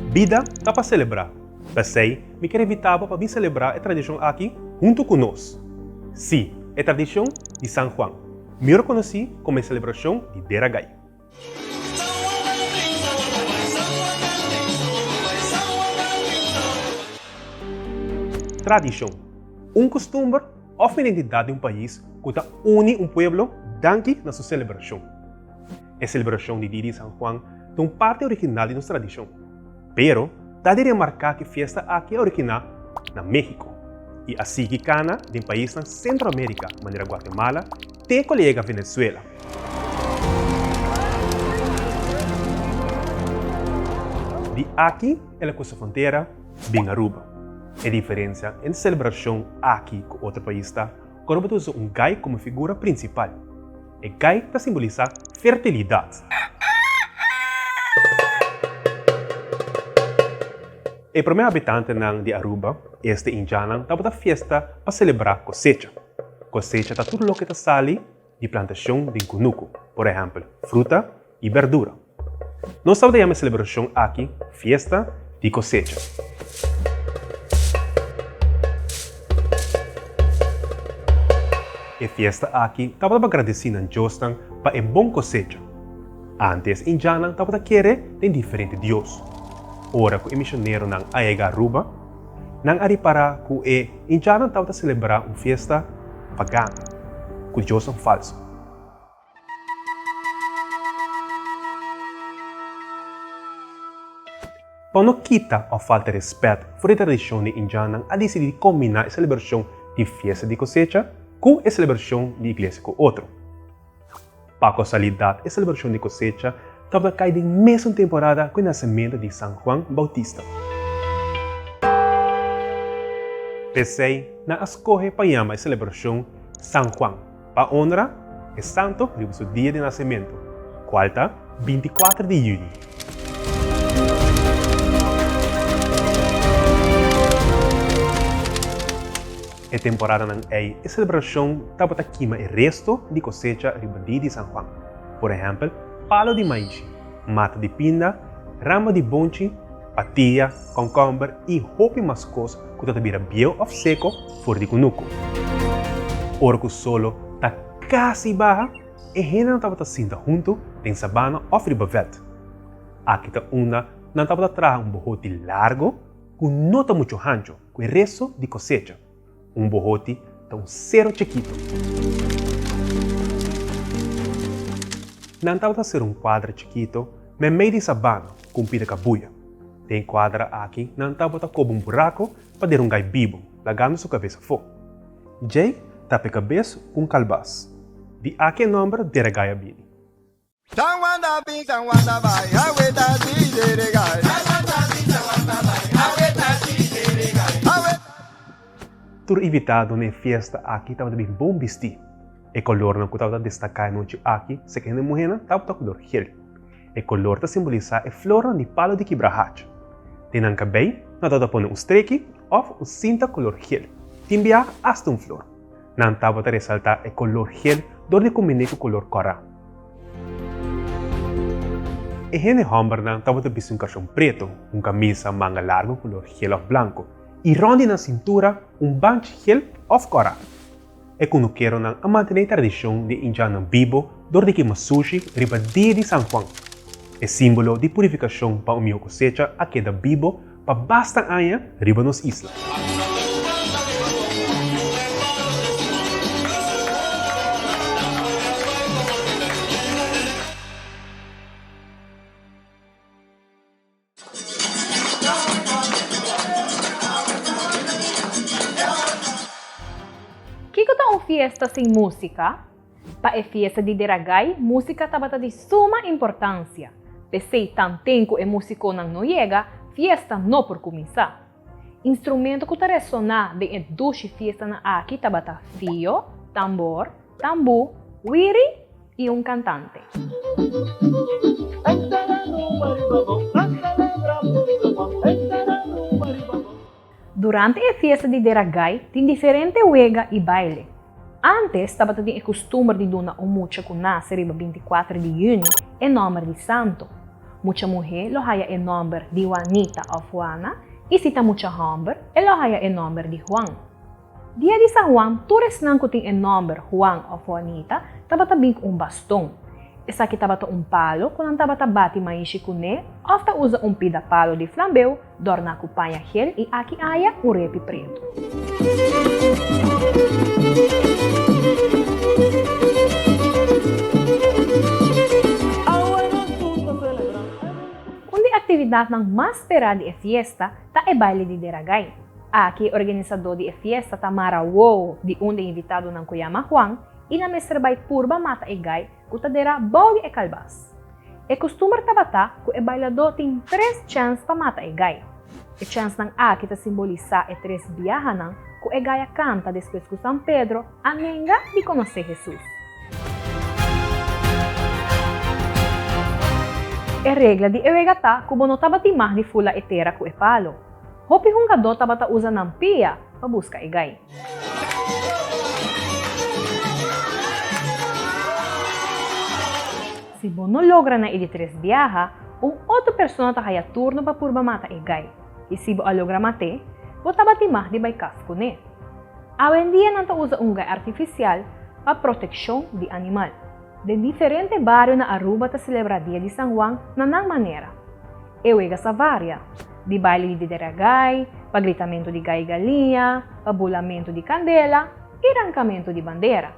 Bida ta pa selebrá. P'esei, mi kier invitá bo pa bin selebrá e tradishon aki huntu ku nos. Sí, e tradishon di San Juan, mihor konosí komo e selebrashon di Deragai. Tradishon, Un kustumber òf identidat di un pais ku ta uni un pueblo danki na su selebrashon. E selebrashon di Dia di San Juan ta un parti original di nos tradishon. Pero, ta di remarká ku e fiesta aki a originá na México i a sigui kana den paisnan Sentroamerika manera Guatemala te ku a yega Venezuela. Di aki el a krusa frontera bin Aruba. E diferensia entre selebrashon aki ku otro pais ta ku Aruba ta usa un gai komo figura prinsipal. E gai ta simbolisá fertilidat. E promé habitantenan di Aruba, este indjannan, tabata fiesta pa selebrá kosecha. Kosecha ta tur loke ta sali di plantashon den kunuku, por ehèmpel, fruta i bèrdura. Nos tabata yama e selebrashon aki Fiesta di Kosecha. E fiesta aki tabata pa gradesí nan diosnan pa e bon kosecha. Ántes indjannan tabata kere den diferente dios. Ora ku e mishoneronan a yega Aruba, nan a ripará ku e indjannan tabata selebrá un fiesta pagano ku diosnan falsu. Pa no kita òf falta rèspèt for e tradishon di indjannan a disidí di kombiná e selebrashon di fiesta di kosecha ku e selebrashon di iglesia ku otro. Pa kosalidat e selebrashon di kosecha tabata kai den mesun temporada ku e nasementu di San Juan Bautista. P'esei nan a skohe pa yama e selebrashon San Juan. Pa onra e santo riba su dia di nasementu, kual ta 24 di yüni. E temporadanan ei e selebrashon tabata kima e resto di kosecha riba dia di San Juan, por ehèmpel palo di maishi, mata di pinda, rama di bonchi, Patia, kònkòmber i hopi mas kos ku ta ta bira bieu òf seko for di kunuku. Ora ku solo ta kasi baha, e hendenan tabata sinta huntu den sabana òf riba vèlt. Aki ta unda nan tabata traha un bohoti largo ku no ta muchu hanchu ku e resto di kosecha. Un bohoti ta un sero chikito. Nan tabata hacer un cuadra chikito meimei di sabana cu un pida cabuya. Den e cuadra aki nan tabata coba un buraco pa dera un gai bibo, lagando su cabes afo. Djei tapa e cabes cu un calbas. Di aki e nomber dera gai a bini. San Juan ta bin, San Juan ta bai, awe ta si dere gai. San Juan ta bin, San Juan ta bai, awe ta si dere gai. Awe. Tur invitado na e fiesta aki tabata bin bon bistí. E kolornan ku tabata destaká e nochi aki serka hende muhénan tabata kolor gel. E kolor ta simbolisá e flornan di palu di kibrahacha. Den nan kabei nan tabata pone un streki òf un sinta kolor gel, tin bia asta un flor. Nan tabata resaltá e kolor gel dor di kombiné ku kolor kòrá. E hende hòmbernan tabata bisti un kashon pretu, un kamisa manga largu kolor gel òf blanku, i rònt di nan sintura un banchi gel òf kòrá. E kunukeronan a mantené e tradishon di e indjannan bibo dor di kima sushi riba dia di San Juan. E símbolo di purifikashon pa un mihó kosecha a keda bibo pa basta aña riba nos isla. Kiko ta un fiesta sin músika? Pa e fiesta di Deragai, músika tabata di suma importansia. P'esei tanten ku e músikonan no yega, fiesta no por kuminsá. Instrumento ku ta resoná den e dushi fiestanan aki tabata fio, tambor, tambú, wiri i un kantante. Durante e fiesta di Deragai tin diferente wega i baile. Ántes tabata tin e kustumber di duna un mucha ku nase riba 24 di yüni e nòmber di santo. Mucha muhé lo haya e nòmber di Juanita òf Juana i si ta mucha hòmber e lo haya e nòmber di Juan. Dia di San Juan tur esnan ku tin e nòmber Juan òf Juanita tabata bin ku un baston. Esaki tabata un palo ku nan tabata bati maishi kuné òf ta usa un pida palo di flambeu dòrná ku paña gel i aki aya un repi pretu. Un di aktividatnan mas sperá di e fiesta ta e baile di Deragai. Aki e organisadó di e fiesta ta mara wowo di un di e invitadonan ku yama Juan i nan mester bai purba mata e gai ku ta derá bou di e kalbas. E kustumber tabata ku e bailadó tin tres chèns pa mata e gai. E chènsnan aki ta simbolisá e tres biahanan ku e gai a kanta despues ku San Pedro a nenga di konosé Hesus. E regla di e wega ta ku bo no tabatin mag di fula e tera ku e palo. Hopi hungadó tabata usa nan pia pa buska e gai. Si bo no logra na e di tres biaha, un otro persona ta haya turno pa purba mata e gai. I si bo a logra mat'é, bo tabatin mag di bai kas kuné. Awendia nan ta usa un gai artifisial pa protekshon di animal. Den diferente bario na Aruba ta selebrá Dia di San Juan na nan manera. E wega sa varia, di baile di dederagay, pa gritamentu di gai galiña, pa bulamentu di kandela i rankamentu di bandera.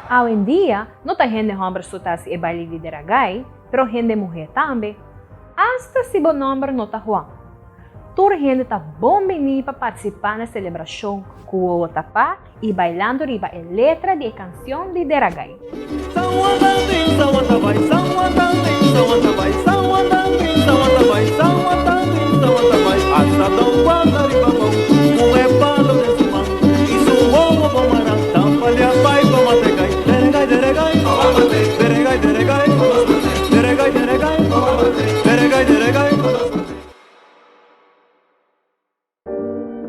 Awendia no ta hende hòmber so ta hasi e baile di dederagay, pero hende muhé tambe. Asta si bo nòmber no ta Juan. Tur hende ta bon bini pa partisipá na selebrashon ku wowo tapá i bailando riba e letra di e kansion di Deragai. San Juan ta bin, San Juan ta bai, San Juan ta bin, San Juan ta bai, San Juan ta bin, San Juan ta bai, San Juan ta bin, San Juan ta bai, Hasta Don Juan ta riba bou, ku e palo den su man, i su wowo bon mará, ta palia bai pa mata e gai, Deregai, deregai, deregai, deregai, deregai, deregai, deregai, deregai.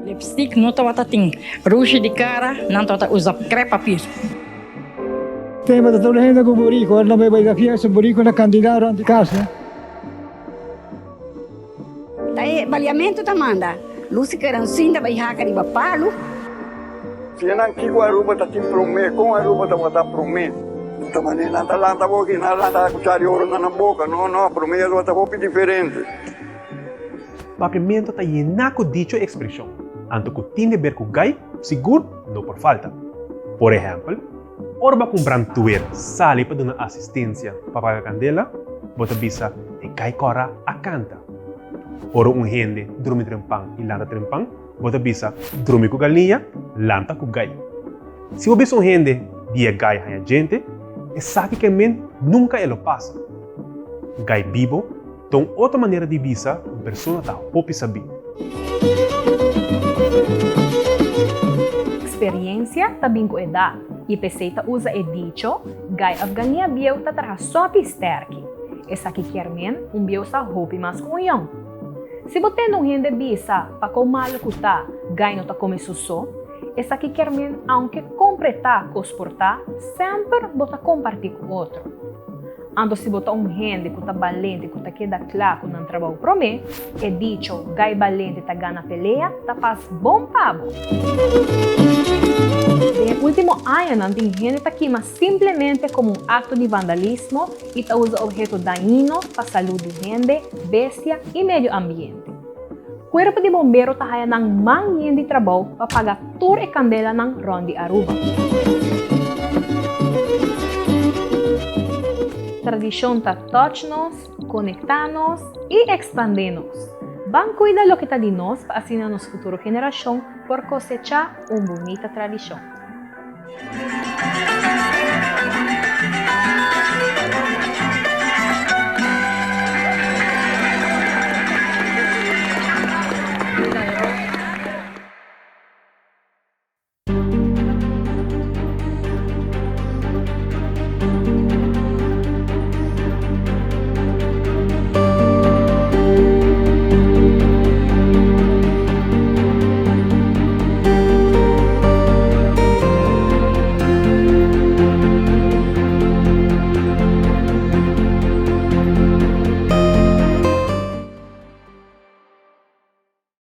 Lipstick no tabata tin rouge di cara, nan tabata usa crepapir. Tema ta tur hende ku buriku, ora nan bai bai na fiesta buriku na kandida rònt di kas. Ta e baliamentu ta manda. Lucy Keransin ta bai haka riba palu. Siña nan kiko Aruba ta tin promé, kon Aruba tabata promé. No ta manera nan ta lanta boka i nan lanta kuchar di oro na nan boka. No, no, promé Aruba ta hopi diferente. Papiamentu ta yená ku dicho ekspreshon, anto ku tin di ber ku gai, sigur no por falta. Por ehèmpel, ora bo a kumpra un tuer sali pa duna asistensia pa paga kandela, bo ta bisa e gai kòrá a kanta. Ora un hende drumi trempan i lanta trempan, Bo ta bisa, Drumi ku galiña, lanta ku gai. Si bo bisa un hende di e gai haña djente, esaki ke men nunka e lo pasa. Gai bibo ta un otro manera di bisa un persona ta hopi sabí. Experiencia ta bin ku edat i p'esei ta usa e dicho, Gai òf galiña bieu ta traha sòpi sterki. Esaki kier men un bieu sa hopi mas ku un yòn. Si bo tende un hende bisa pa kon malu ku ta, gai no ta kome su so, esaki kier men aunke kompretá kos por ta, semper bo ta kompartí ku otro. Anto si bo ta un hende ku ta balente ku ta keda kla ku nan trabou promé, e dicho gai balente ta gana pelea ta pas bon pa bo. Den e último añanan tin hende ta kima simplemente komo un akto di vandalismo i ta usa obheto dañino pa salud di hende, bestia i medio ambiente. Kuerpo di bombero ta haya nan man yen di trabou pa paga tur e kandelanan rònt di Aruba. Tradishon ta touch nos, konektá nos i ekspandé nos. Ban kuida loke ta di nos pa asina nos futuro generashon por kosechá un bunita tradishon.